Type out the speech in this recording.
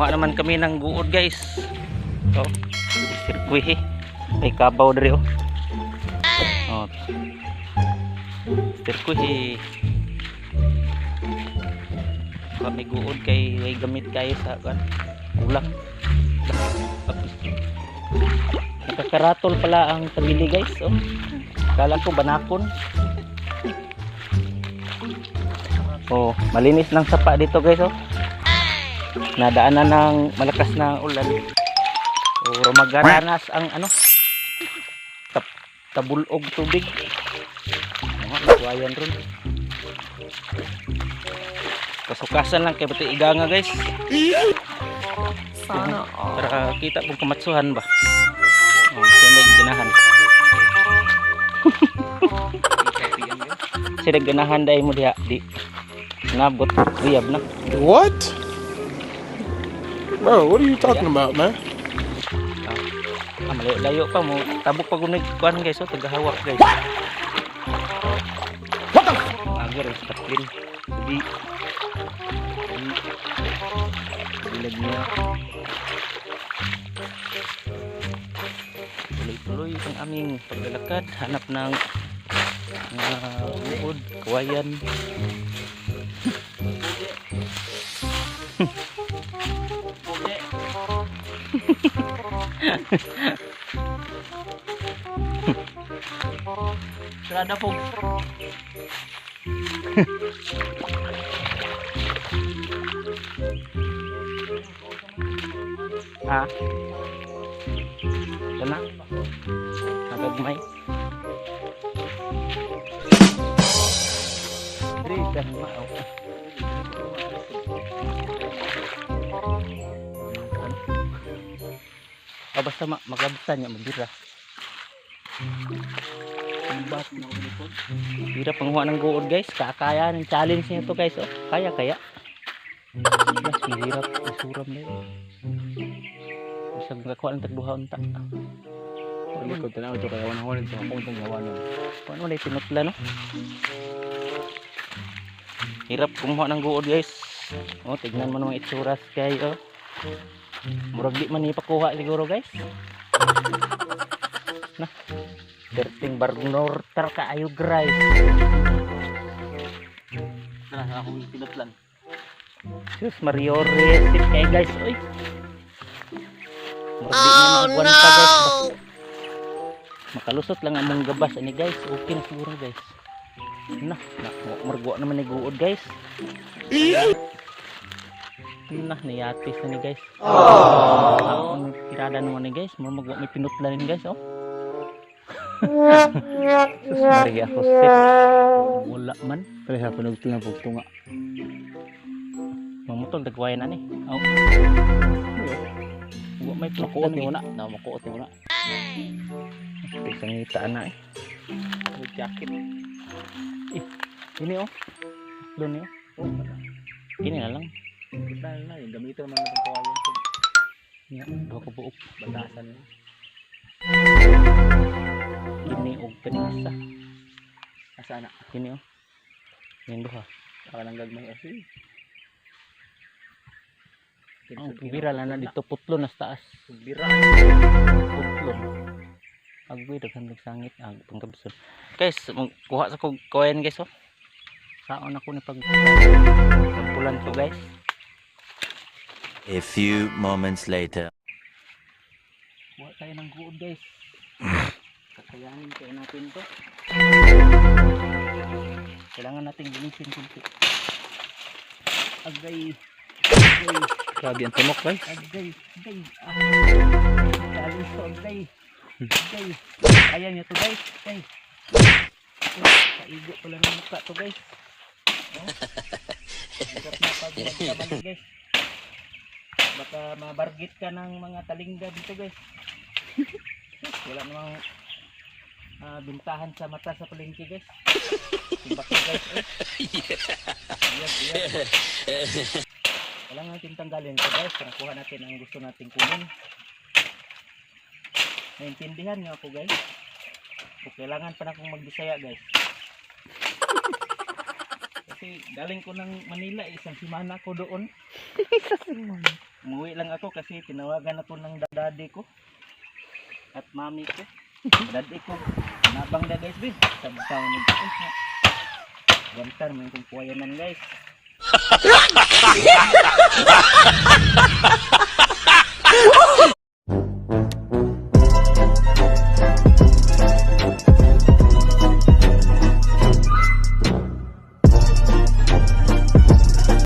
Kuha naman kami ng guod, guys. Oh, sirkwihi. May kabaw diri, oh. Oh. Sirkwihi. Kami guod kay way gamit kayo sa kan. Kulang. Nakakaratol pala ang tabili, guys, oh. Kala ko banakon. Oh, malinis ng sapa dito, guys, oh. Nadaanan ng malakas na ulan. Oh, rumagaranas ang ano? Tabulog tubig. Oh, isuwayan ron. Kasukasan lang kay pati iganga, guys. Sana all. Para kita kung kamatsuhan ba. Oh, sila ganahan. Sila ganahan dahil mo diha di nabot uyab na. What? Bro, what are you talking about, man? Ah, malayo-layo pa mo. Tabok pa gunig kuan, guys, oh, tagahawak, guys. What the? Agar sa taklin. Di di bilag niya. Tuloy-tuloy ang aming paglalakad, hanap ng mga uod, kawayan. Sarada po. Ha? Ito na. Nagagmay. Diri, kalma, oh. Ano? Ah, basta magabsan niya, mabira. Bat na ulikod. Bira panguha ng guod, guys. Kakaya ng challenge niya to, guys. Oh, kaya kaya. Mas mahirap isuram na yun. Bisag makakuha ng tagduha unta. Ulikod tanaw ito kaya wala wala sa akong gawa nun. Ano wala tinutla, no? Hirap kumuha ng guod, guys. Oh, tignan mo naman itsura kay, oh. Murag di man ipakuha siguro, guys. Na. Dirting barnortar kaayo, guys. Tara sa akong pinutlan. Sus Mario Resit kay, guys, oy. Murag di niya maagwanta, guys. Makalusot lang ang mong gabas ani, guys. Okay na siguro, guys. Na, na murag wa naman ni guod, guys. Na, niyatis na ni, guys. Aww. Ang tirada naman ni, guys. Murag magwa may pinutlan ni, guys, oh. Sus Maria Jose. Wala man. Pare sa panugtungan pugtunga. Mamutol tagwayan ani. Oh. Wa may Makuot pinutlan ni una. Na makuot ni una. Isang ngita na eh. May jacket. Ini, oh. Doon oh. Oh, Kini na lang. kita na yung gamitin naman natin kawayan. Ya, duha ka buok. Batasan na. Kini og kaning isa. Asa na? Kini, oh. Ning duha. Ako lang gagmay asi. Ang bira lang na dito putlo na sa taas. Bira. Putlo. Agwi daghan og sangit ag pangkabsol. Guys, kuha sa kog kawayan, guys, oh. Saon ako ni pag sampulan to, guys. A few moments later. Kuha tayo ng guod, guys. Kakayanin kaya natin to. Kailangan nating linisin kunti. Agay. Agay. Grabe ang tumok, guys. Agay. Agay. Ah. Challenge to, agay. Agay. Kaya niyo to, guys. Agay. Oh, kaigo pala ng mukha to, guys. Oh. Hirap na pag magkamali, guys. Baka mabargit ka ng mga talingga dito, guys. Wala namang bintahan sa mata sa palengke, guys. Timbak to, guys. Eh. Biyag, biyag. Kailangan natin tanggalin ito, guys, para kuha natin ang gusto nating kunin. Naintindihan niyo ako, guys? Kung kailangan pa na akong magbisaya, guys. kasi galing ko ng Manila, isang semana ko doon. Umuwi lang ako kasi tinawagan ako ng daddy ko at mami ko. Daddy ko, nabang na guys, bin. Sabtaw ni Gantar, may kong kuwayanan, guys.